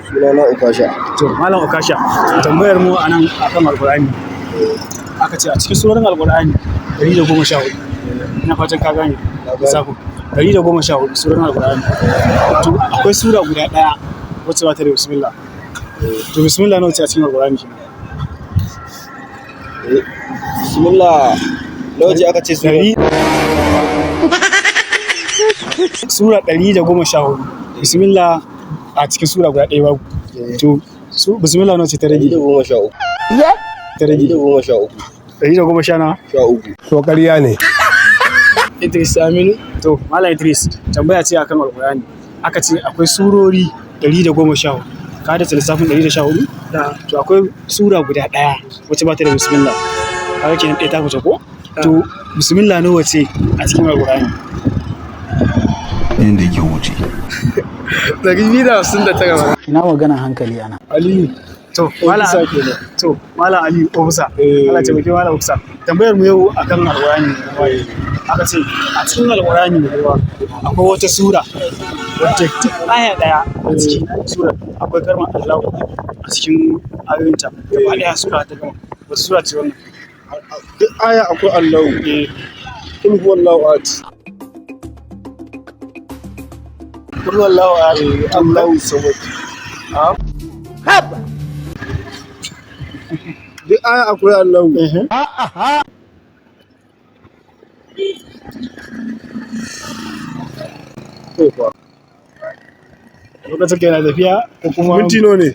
Sunana Ukasha. To, Malam Okasha, tambayar mu anan akan Alkur'ani. Aka ce a cikin surorin Alkur'ani 114. Ina fatan ka gane lissafin. 114 surorin Alkur'ani. To, akwai sura guda ɗaya wacce ba ta da bismillah. To, bismillah nawa ce a cikin Alkur'ani kenan? Bismillah. Nawa ce aka ce sura? Ɗari. Sura 114. Bismillah a cikin sura guda ɗaya babu. To, bismillah nawa ce ta rage? 113. Ta rage. 113. Ɗari da goma sha nawa? 13. To, ƙarya ne. Idris Aminu. To, Malam Idris, tambaya ce akan Alƙur'ani. Aka ce akwai surori 114. Ka da lissafin 114? To, akwai sura guda ɗaya wacce ba ta da bismillah. Kaga kenan ɗaya ta fita ko? To, bismillah nawa ce a cikin Alƙur'ani? Inda yake wuce. 259 mana. Ina maganan hankali ana? Aliyu. To, Malam Ofisa kenan. To, Malam Aliyu Ofisa. Eh. Allah taimake Malam Ofisa. Tambayar mu yau akan Alƙur'ani ne. Aka ce a cikin Alƙur'ani ne akwai wata sura wadda duk aya ɗaya a cikin sura akwai kalmar Allahu a cikin ayoyinta. Gaba ɗaya sura ta gama. Wata sura ce wannan? Duk aya akwai Allahu. Eh. Kul huwallahu ahad. Kul huwallahu ahad. Allahu samad. Duk aya akwai Allahu. Eh. To fa. Lokacin ka yana tafiya ko kuma Minti nawa ne?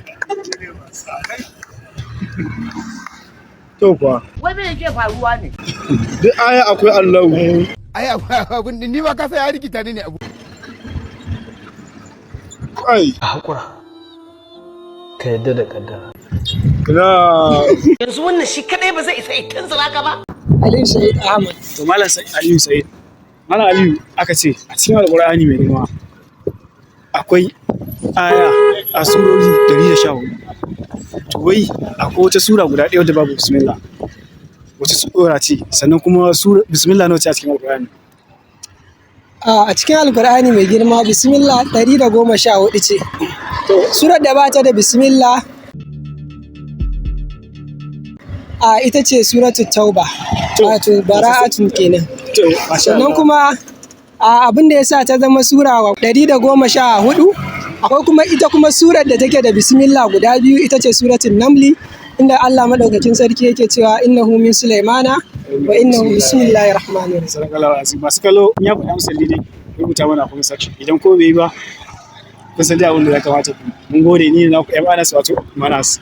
To fa. Wai me yake faruwa ne? Duk aya akwai Allahu. Ai abin ni ba ka sai ya rikita ni ne abu. Ai. A haƙura, ka yadda da ƙaddara. Ina. Yanzu wannan shi kadai ba zai isa ya tunzura ka ba? Aliyu Said Ahmad. To, Malam Aliyu Said. Malam Aliyu, aka ce a cikin Alƙur'ani mai girma akwai aya a surori 114. To, wai akwai wata sura guda ɗaya wadda babu bismillah. Wace sura ce? Sannan kuma sura bismillah nawa ce a cikin Alƙur'ani? A cikin Alkur'ani mai girma bismillah 114 ce. Surar da ba ta da bismillah a ita ce suratul Tauba. Wato bara'atun kenan. To, masha Sannan Allah. kuma abin da ya sa ta zama sura 114, akwai kuma ita kuma surar da take da bismillah guda biyu, ita ce suratul Namli, inda Allah madaukakin sarki yake cewa innahu min Sulaimana wa innahu bismillahir rahmanir rahim. Sadaqallahu azim. Masu kallo, in ya faɗi amsar daidai, rubuta mana a comment section. Idan ko bai yi ba, kun san dai abin da ya kamata ku. Mun gode, ni ne naku M Anas, wato Manas.